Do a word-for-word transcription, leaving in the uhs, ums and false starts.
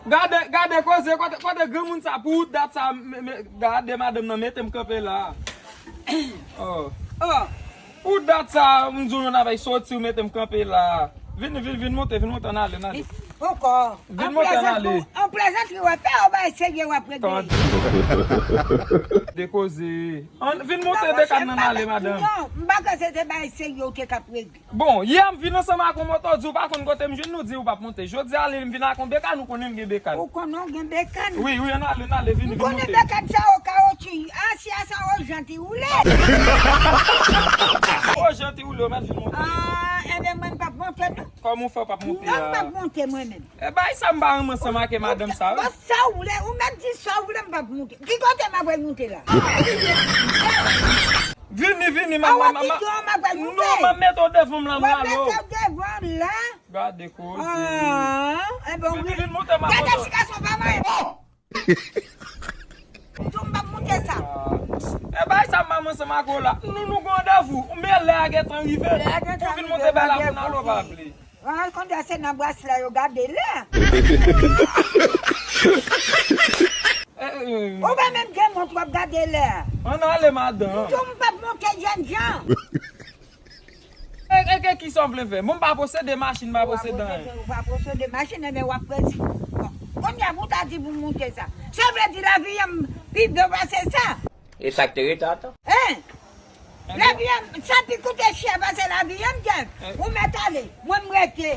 Gade, gade koze, kote, kote granmoun sa pou dat sa, me, me, gade madanm nan mete m kanpe la. Oh. Oh. Pou dat sa, m di w yon avèy soti, w mete m kanpe la. Vin, vin, vin monte, vin monte, ann ale, ann ale. Ankò. Vin monte, ann ale. An plezantri w ap fè, w bay serye w ap regle. Tande. De koze. Ann, vin monte, non, bekàn nan ale, madanm. Non, m pa kwè se te bay serye w te k ap regle. Bon, yè m vin ansanm ak yon moto, di w pa konn kote m jwenn nou, di w p ap monte. Jodi a, li m vin ak yon bekàn, ou konnen m gen bekàn. Ou konnen w gen bekàn? Wi, wi, ann ale, ann ale, vin, vin monte. M konnen bekàn sa yo kawotchou, asya sa yo janti woule. O janti woule, yo mèt vin monte. Ah, enben mwen m p ap monte non. Kòman w fè w p ap monte a? Non, m p ap monte mwen menm. E bay sa m pa renmen ansanm ak madanm sa, wi. Bon, sa w vle, ou mèt di sa w vle, m p ap monte. Ki kote m ap monte la? Vini, vini, ma, ma, ma, ma. Non, m ap mete w devan m la, m rale w. Mete w devan la. Gade koze. Ah, e bon, vini, vini, monte, ma. Gade ti gason pa mwen. Tou m p ap monte sa. E bay sa m pa ansanm ak ou la. Nou, nou gen randevou. Men lè a gentan rive. Lè a gentan rive. Ou vin monte bay la pou n ale, ou pa vle. Ah, konn sa se nan bras la yo gade lè. Eh, eh, eh. Ou pa menm gen mont w ap gade lè. Ann ale, madanm. Tou m p ap monte jènjan. E, e, e, kisa w vle fè? Mwen m pa posede machin, m pa posede anyen. Ou pa posede machin, enben w ap prezi. Bon, kounye a pou w ta di pou m monte sa. Sa vle di lavi a m pi byen pase sa? E sa k te rete ankò? Hein? Lavi a m, sa pi koute chè pase lavi a m, Jeff. Ou mèt ale, mwen m rete.